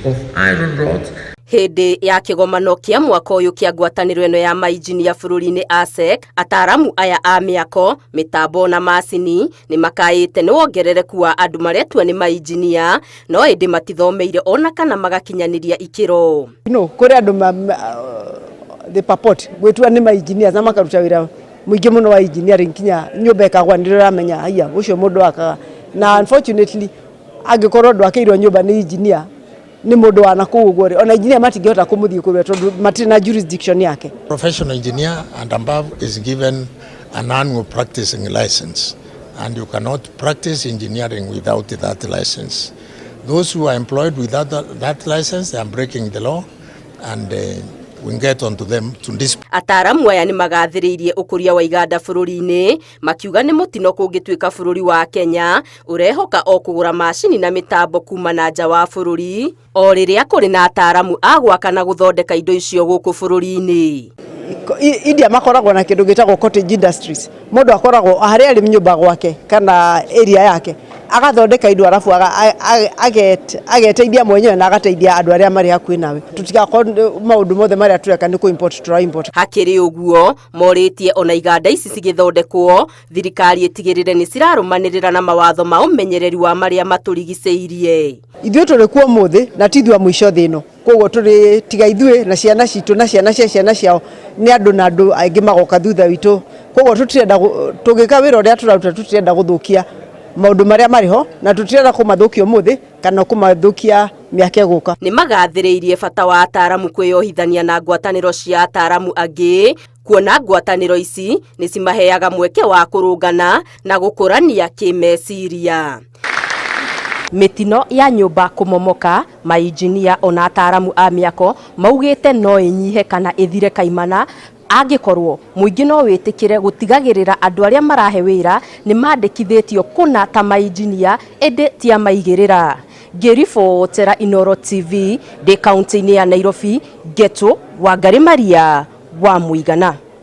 of iron rods. Hĩndĩ ya kĩgomano kĩa mwaka ũyũ kĩa ngwatanĩro ĩno ya mainjinia bũrũri-inĩ ASEC, ataaramu aya a mĩako, mĩtambo na macini nĩ makaĩte nĩ wongerereku wa andũ maretua nĩ mainjinia no ĩndĩ matithomeire ona kana magakinyanĩria ikĩro. No kũrĩ andũ they purport gwĩtua nĩ ma-engineers na makaruta wĩra mũingĩ mũno wa engineering nginya nyũmba ĩkagwa nĩ ũramenya haiya ũcio mũndũ akaga. Na unfortunately angĩkorwo ndwakĩirwo nyũmba nĩ engineer, nĩ mũndũ wa nakũu ũguo rĩ, ona engineer matingĩhota kũmũthiĩ kũrĩa tondũ matirĩ na jurisdiction yake. Professional engineer and above is given an annual practicing license, and you cannot practice engineering without that license. Those who are employed without that license, they are breaking the law, and we get onto them to this. Ataaramu aya nĩ magathĩrĩirie ũkũria wa iganda bũrũri-inĩ, makiuga nĩ mũtino kũngĩtuĩka bũrũri wa Kenya ũrehoka o kũgũra macini na mĩtambo kuma na nja wa bũrũri o rĩrĩa kũrĩ na ataaramu a gwaka na gũthondeka indo icio gũkũ bũrũri-inĩ. India makoragwo na kĩndũ gĩtagwo cottage industries. Mũndũ akoragwo harĩa arĩ nyũmba gwake kana area yake agathondeka indo, arabu ageteithia mwenyewe na agateithia andũ arĩa marĩ hakuhĩ nawe. Tũtigakorwo maũndũ mothe marĩa tũreka nĩ kũ-import tũra import. Hakĩrĩ ũguo, morĩtie ona iganda ici cigĩthondekwo, thirikari ĩtigĩrĩre nĩ cirarũmanĩrĩra na mawatho ma ũmenyereri wa marĩa matũrigicĩirie. Ithuĩ tũrĩ kuo ũmũthĩ na ti ithuĩ a mũico thĩ ĩno, koguo tũrĩ tiga ithuĩ na ciana citũ na ciana cia ciana ciao, nĩ andũ na andũ aingĩ magoka thutha witũ. Koguo tũtirenda tũgĩka wĩra ũrĩa tũraruta, tũtirenda gũthũkia maũndũ marĩa marĩ ho, na tũtirenda kũmathũkia ũmũthĩ kana kũmathũkia mĩaka ĩgũka. Nĩ magathĩrĩirie bata wa ataaramu kwĩyohithania na ngwatanĩro cia ataaramu angĩ, kuona ngwatanĩro ici nĩ cimaheaga mweke wa kũrũngana na gũkũrania kĩmeciria. Mĩtino ya nyũmba kũmomoka, mainjinia ona ataaramu a mĩako maugĩte no ĩnyihe kana ĩthire kaimana angĩkorwo mũingĩ no wĩtĩkĩre gũtigagĩrĩra andũ arĩa marahe wĩra nĩ mandĩkithĩtio kũna ta mainjinia ĩndĩ ti a maigĩrĩra. Ngĩribotera Inooro TV ndĩ kaunti-inĩ ya Nairobi, Ngetu Wangari Maria wa Mũigana.